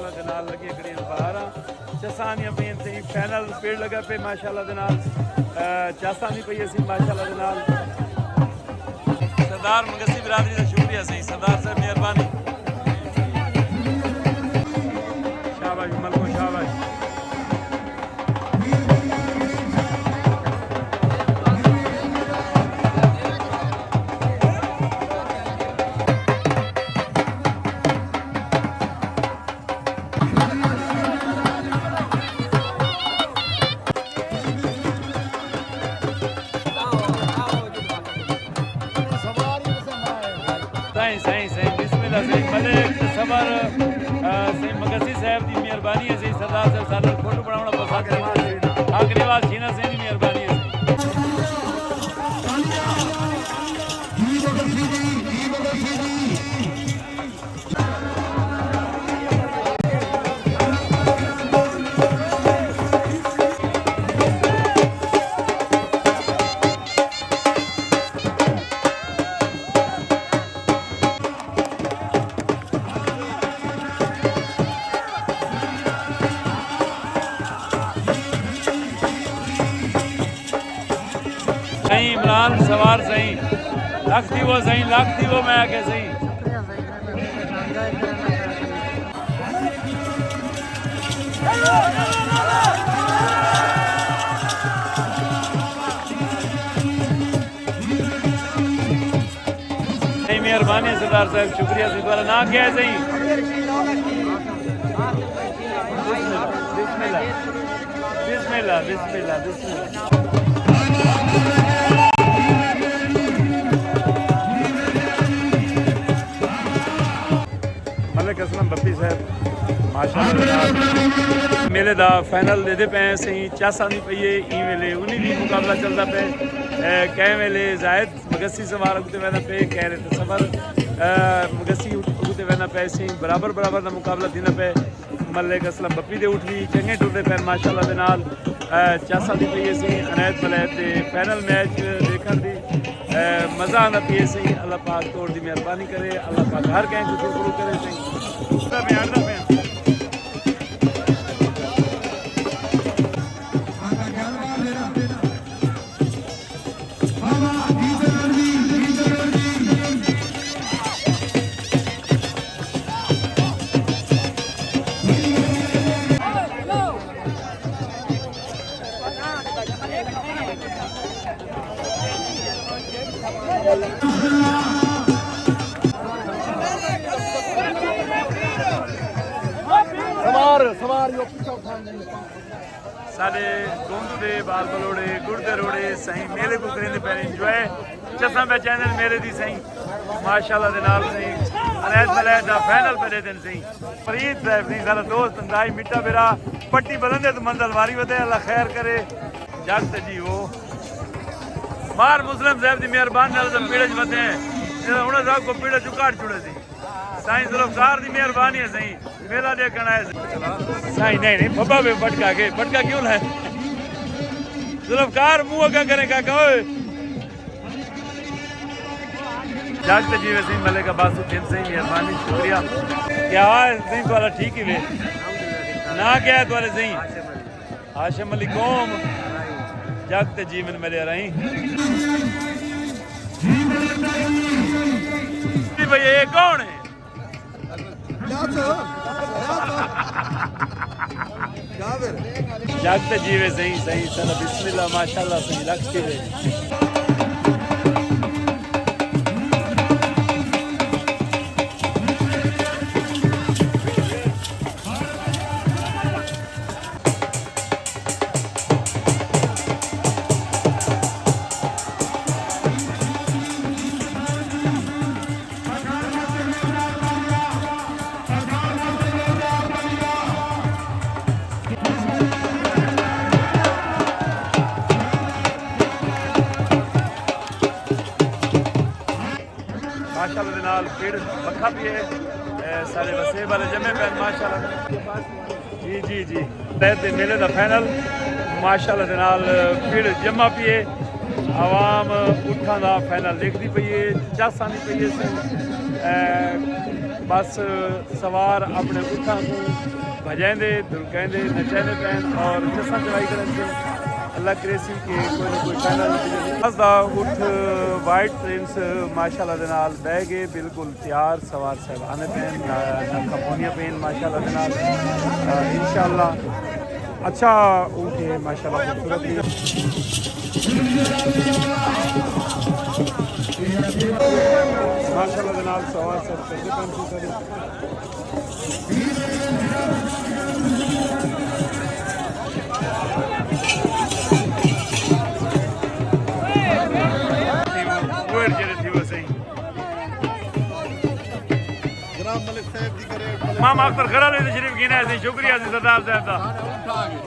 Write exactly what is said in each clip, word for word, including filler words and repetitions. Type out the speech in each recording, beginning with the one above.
دے نال لڳیاں کھڑیاں بہاراں، چساں آندیاں پئین سئیں، فائنل پڑ لڳا پئے ماشاءاللہ دے نال، اے، چس آندی پئی ہے سئیں ماشاءاللہ دے نال۔ سردار مگسی برادری دا شکریہ سئیں، سردار صاحب مہربانی۔ شاباش ملکو، شاباش۔ سائیں، سائیں، سائیں، بسم اللہ سائیں، ملک صبر، آ، سائیں مگسی صاحب دی مہربانی ہے سائیں، سردار صاحب سارے فوٹو بناونا پسند ہے۔ حق نواز شینا سائیں دی مہربانی ہے سائیں۔ سائیں عمران سوار سائیں، لکھ تھیوو سائیں، لکھ تھیوو، میں آکھیا سائیں۔ سائیں مہربانی سردار صاحب، شکریہ سائیں، تہاݙا ناں کیا ہے سائیں؟ بسم اللہ، بسم اللہ، بسم اللہ، بسم اللہ، بسم اللہ۔ ملک اسلم بپی صاحب، ماشاءاللہ۔ میلے دا فائنل ݙیہدے پئے ہیں سئیں، چس آندی پئی ہے، ایں ویلے انہی دی مقابلہ چلدا پئے، اے، کہیں ویلے زاہد مگسی سوار اڳوں تے ویندا پئے، کہیں ویلے تصور، اے، مگسی اڳوں تے ویندا پئے سئیں، برابر برابر دا مقابلہ تھیندا پئے۔ ملک اسلم بپی دے اٹھ وی چنڳے ٹردے پئن ماشاءاللہ دے نال۔ اے، چس آندی پئی ہے سئیں، عنایت ولیت دے فائنل میچ ݙیکھݨ دی، اے، مزہ آندا پئے سئیں۔ اللہ پاک توڑ دی مہربانی کرے، اللہ پاک ہر کہیں کوں سرخرو کرے سئیں۔ سوار، سوار، یو پیچھے اٹھا۔ ساݙے گوندو دے ٻال ٻلوڑے، ڳڑ دے روڑے، سئیں میلے کوں کریندے پئے انجوائے۔ چساں پئے چیندن میلے دی سئیں، ماشاءاللہ دے نال سئیں، عنایت ولیت دا فائنل پئے ݙیہدن سئیں۔ فرید صاحب سئیں، ساݙا دوست، انتہائی مٹھا بھرا، پٹی ٻلندے توں منزل واری ودے، اللہ خیر کرے۔ جڳ تے جیوو۔ مار مسلم صاحب دی مہربانی نال تاں پیڑے چ ودے ہیں، انہاں ساکوں پیڑے چوں کڈھ چھوڑے سی۔ سائیں ذوالفقار دی مہربانی ہے سائیں، میلہ ݙیکھݨ آئے سائیں۔ سائیں نہیں، نہیں، بابا وے پٹکا کے، پٹکا کیوں لائے؟ ذوالفقار منہ اگا کریں کاکا اوئے۔ جڳ تے جیوے سائیں، ملک عباس الدین سائیں، مہربانی، شکریہ۔ کیا حال ہے سائیں تہاݙا؟ ٹھیک ہی وے؟ ناں کیا ہے تہاݙے سائیں؟ ہاشم علی۔ قوم جڳ تے جیون میݙے رہیں۔ بھئی اے کون ہے؟ جڳ تے جیوے سئیں، سئیں، سئیں، بسم اللہ، ماشاءاللہ، سئیں، لکھ تھیوے۔ ماشاءاللہ دے نال پھر پکھا پئے، اے سارے وسیب والے جمے پئے، ماشاءاللہ۔ جی، جی، جی۔ تحت دے میلے دا فائنل، ماشاءاللہ دے نال پھر جمع پئے، عوام اٹھاں دا فائنل ݙیکھدی پئی ہے، چس آندی پئی ہے سئیں۔ اے بس سوار اپݨے اٹھاں کوں بھڄیندے، دھڑکیندے، نچیندے پئن اور چساں چڑھائی کرن پئن۔ اللہ کریسی کہ کوئی نہ کوئی فائنل نتیجہ۔ بس دا اٹھ وائٹ پرنس ماشاءاللہ دے نال بہہ گئے، بالکل تیار سوار صاحب آندے پئن، نہ، نہ کھپونیاں پئن ماشاءاللہ دے نال۔ آ، انشاءاللہ اچھا اونٹ ہے ماشاءاللہ خوبصورت ہے۔ ماشاءاللہ دے نال سوار صاحب چلدے پئن سی سارے۔ جناب ملک صاحب دی کرے۔ ماما اختر خیر علی تشریف گھن آئے سی، شکریہ سی سردار صاحب دا۔ سارا اٹھ آ گئے۔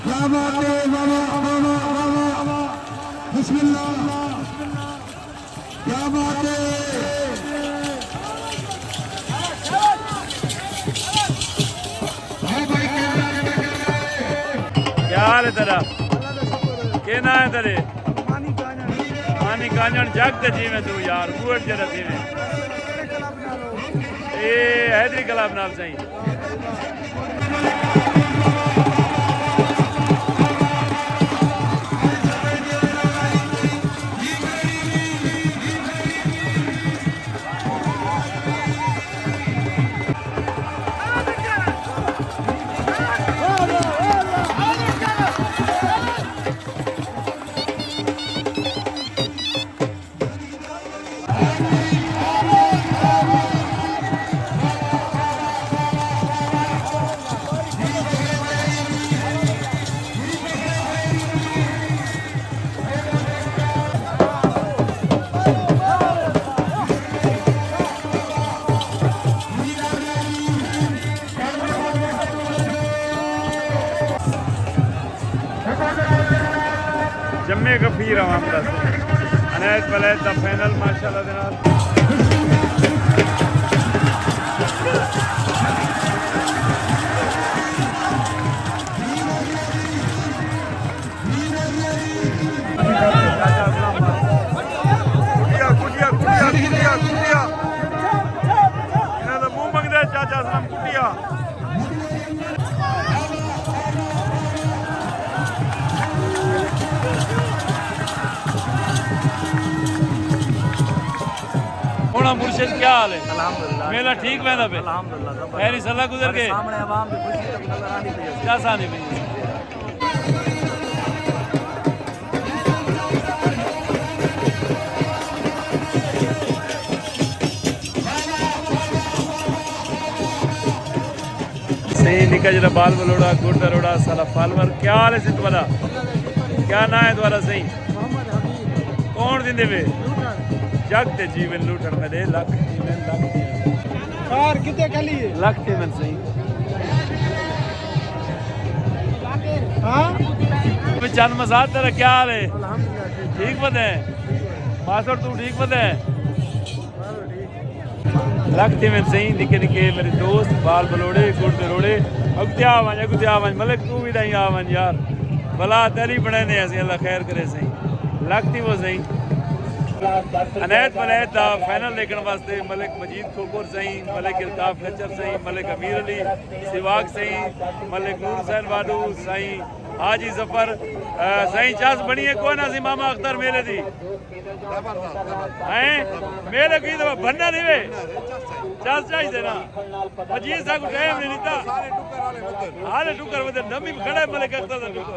کیا بات ہے، واہ، واہ، واہ۔ بسم اللہ۔ کیا بات ہے؟ ہاں بھائی، کیمرہ کیا حال ہے تیرا؟ کیا نام ہے تیرے؟ مانی کانجن۔ مانی کانجن، جگ تے جیویں توں یار، بوٹ جڑا جیویں۔ اے حیدری کلب نال سائیں۔ جمے غفیر عوام دا سی۔ عنایت ولایت دا فائنل ماشاءاللہ دے نال۔ کٹیا، کٹیا، کٹیا، کٹیا، کٹیا۔ انہاں دا منہ منگدا ہے چاچا اسلم کٹیا۔ ہونا مرشد، کیا حال ہے؟ الحمدللہ۔ میلہ ٹھیک ویندا پئے؟ الحمدللہ، زبردست۔ خیر، اس اللہ گزر سارے کے؟ سامنے عوام دے خوشی تے نظر آندی پئی ہے۔ کیا ساندی پئی؟ سئیں نکا جیڑھا بال بلوڑا، گڑ دا روڑا، سارا فالور۔ کیا حال ہے سی تہاڈا؟ کیا ناں ہے تہاڈا سئیں؟ محمد حمید۔ کون دیندے وے؟ لوٹھݨ۔ جگ تے جیون لوٹھݨ میݙے، لکھ جیون، لکھ جیون۔ خیر، کتے کھلی ہے؟ لکھ جیون سئیں۔ ہاں؟ چند مزار تیرا کیا حال ہے؟ الحمدللہ، ٹھیک۔ ٹھیک پتہ ہے؟ ماسڑ توں ٹھیک پتہ ہے؟ لکھ تھیون سئیں، نکے نکے میݙے دوست، بال بلوڑے، گڑ دے روڑے۔ اڳتے آ ونڄ، اڳتے آ ونڄ، ملک توں وی ݙاہیں آ ونڄ یار۔ بلا تیݙی بݨیندے اسیں، اللہ خیر کرے سئیں۔ لکھ تھیوو سئیں۔ عنایت ولایت دا فائنل ݙیکھݨ واسطے ملک مجید کھوکھر سئیں، ملک الطاف کچر سئیں، ملک امیر علی سیواگ سئیں، ملک نور حسین واڈو سئیں، حاجی ظفر۔ سائیں، چس بنی ہے کوئی نہ سی ماما اختر میلے دی؟ ہیں؟ میلے کی تو بننا نہیں وے؟ چس چاہیے نا؟ جی، سا کو ٹائم نہیں دیتا۔ حال ٹکر ودے، نمی کھڑا ہے ملک اختر دا ٹکر۔